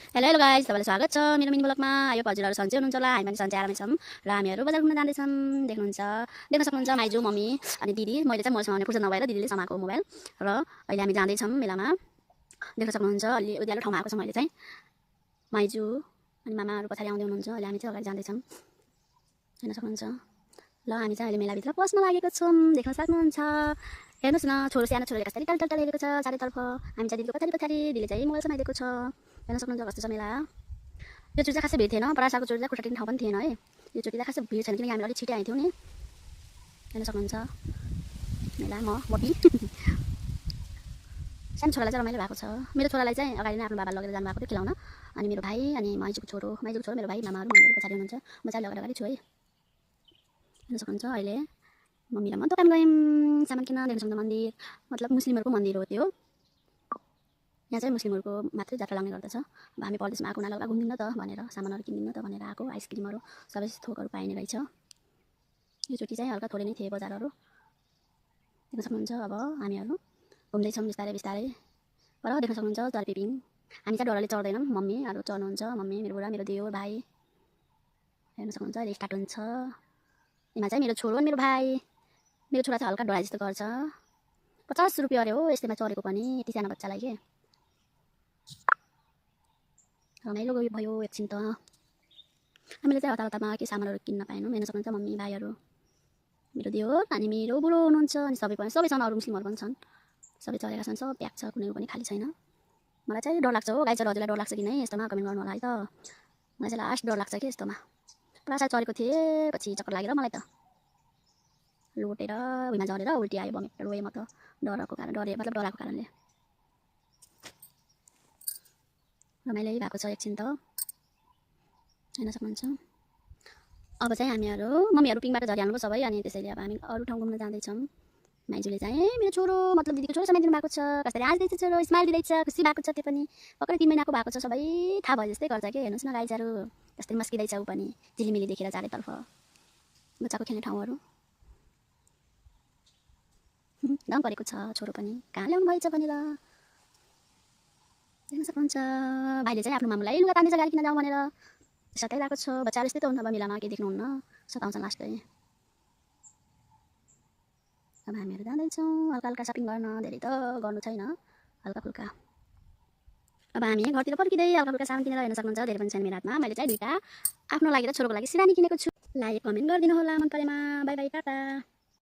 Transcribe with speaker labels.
Speaker 1: Hello hello guys, तपाईँलाई स्वागत छ मेरो मिनी ब्लगमा। यो हजुरहरू सन्चै हुनुहुन्छ होला, हामी पनि सन्चै आरामै छौँ र हामीहरू बजार घुम्न जाँदैछौँ। देख्न सक्नुहुन्छ माइजू, मम्मी अनि दिदी। मैले चाहिँ मसँग फुर्सद नभएर दिदीले समाएको मोबाइल र अहिले हामी जाँदैछौँ मेलामा। देख्न सक्नुहुन्छ अलि उज्यालो ठाउँमा आएको छौँ अहिले चाहिँ। माइजू अनि मामाहरू पछाडि आउँदै हुनुहुन्छ, अहिले हामी चाहिँ अगाडि जाँदैछौँ। हेर्न सक्नुहुन्छ ल, हामी चाहिँ अहिले मेलाभित्र पस्न लागेको छौँ। देख्न सक्नुहुन्छ, हेर्नुहोस् न, सानो छोरोले कसरी टल हेरेको छ चारैतर्फ। हामी चाहिँ दिदीको पछाडि दिदीले चाहिँ मोबाइल समाइदिएको छ। हेर्न सक्नुहुन्छ कस्तो छ मेला। यो चोटि चाहिँ खासै भिड थिएन, परासाको चोटि चाहिँ खुट्टा टेक्ने ठाउँ पनि थिएन है। यो चोटि चाहिँ खासै भिड छैन किनकि हामी अलिक छिटै आइथ्यौँ नि। हेर्न सक्नुहुन्छ मेला मोटी सानो छोरालाई चाहिँ रमाइलो भएको छ। मेरो छोरालाई चाहिँ अगाडि नै आफ्नो बाबाले लगेर जानुभएको थियो खेलाउन। अनि मेरो भाइ अनि माइजूको छोरो मेरो भाइ मामाहरू मम्मीहरू पछाडि हुनुहुन्छ। म चाहिँ अगाडि छु है। हेर्न सक्नुहुन्छ अहिले मम्मी र म दोकान गयौँ सामान किन्न। देख्न सक्नुहुन्छ मन्दिर, मतलब मुस्लिमहरूको मन्दिर हो त्यो। यहाँ चाहिँ मुस्लिमहरूको मात्रै जात्रा लाग्ने गर्दछ। अब हामी परदेशमा आएको हुनाले घुम्दिनँ त भनेर, सामानहरू किनिदिनु त भनेर आएको। आइसक्रिमहरू सबै थोकहरू पाइने रहेछ। यो चोटि चाहिँ हल्का थोरै नै थिए बजारहरू। देख्न सक्नुहुन्छ अब हामीहरू घुम्दैछौँ बिस्तारै बिस्तारै। पर देख्न सक्नुहुन्छ जलपिपिङ। हामी चाहिँ डरले चढ्दैनौँ, मम्मीहरू चढ्नुहुन्छ। मम्मी, मेरो बुढा, मेरो दियो, भाइ। हेर्न सक्नुहुन्छ अहिले स्टार्ट हुन्छ। यमा चाहिँ मेरो छोरो अनि मेरो भाइ। मेरो छोरा चाहिँ हल्का डराइ जस्तो गर्छ। 50 रुपियाँ अरे हो यस्तैमा चढेको पनि, यति सानो बच्चालाई के। रमाइलो भयो एकछिन त। हामीले चाहिँ हतारमा के सामानहरू किन्न पाएनौँ। हेर्न सक्नुहुन्छ मम्मी, भाइहरू, मेरो दियो अनि मेरो बुढो हुनुहुन्छ। अनि सबै छन्, अरू मुस्लिमहरू पनि छन्। सबै चढेका छन्, सब प्याक छ, कुनै पनि खाली छैन। मलाई चाहिँ डर लाग्छ हो गाई चढ, हजुरलाई डर लाग्छ कि नै यस्तोमा कमेन्ट गर्नु होला है त। मलाई चाहिँ लास्ट डर लाग्छ कि यस्तोमा। पुरा साल चढेको थिएँ, पछि चक्कर लागेर मलाई त लुटेर भुइँमा झरेर उल्टी आयो, बमेट रोएँ म त डराएको कारणले। रमाइलो भएको छ एकछिन त। हेर्न सक्नुहुन्छ अब चाहिँ हामीहरू मम्मीहरू पिङबाट झरिहाल्नुभयो सबै। अनि त्यसैले अब हामी अरू ठाउँ घुम्न जाँदैछौँ। माइजूले चाहिँ मेरो छोरो मतलब दिदीको छोरो समाइदिनु भएको छ। कसरी हाँस्दैछ छोरो, स्माइल दिँदैछ, खुसी भएको छ। त्यो पनि भर्खरै 3 महिनाको भएको छ। सबै थाहा भयो जस्तै गर्छ कि। हेर्नुहोस् न गाईचारू कसरी मस्किँदैछ ऊ पनि, झिलिमिली देखेर चारैतर्फ बच्चाको खेल्ने ठाउँहरू। दम परेको छ छोरो पनि, कहाँ ल्याउनु भएछ भनेर। देख्न सक्नुहुन्छ भाइले चाहिँ आफ्नो मामुलाई लुगा तान्दैछ गाडी किन जाउँ भनेर सताइरहेको छ। बच्चाहरू यस्तै त हुन्, अब मेलामा के देख्नुहुन्न, सताउँछन् लास्टै। अब हामीहरू जाँदैछौँ हल्का हल्का सपिङ गर्न, धेरै त गर्नु छैन, हल्का फुल्का। अब हामी घरतिर फर्किँदै हल्का फुल्का सामान किनेर। हेर्न सक्नुहुन्छ धेरै पनि छैन मेरो हातमा। मैले चाहिँ 2टा आफ्नो लागि र छोरोको लागि सिरानी किनेको छु। लाइक कमेन्ट गरिदिनु होला मन परेमा। By by, Tata.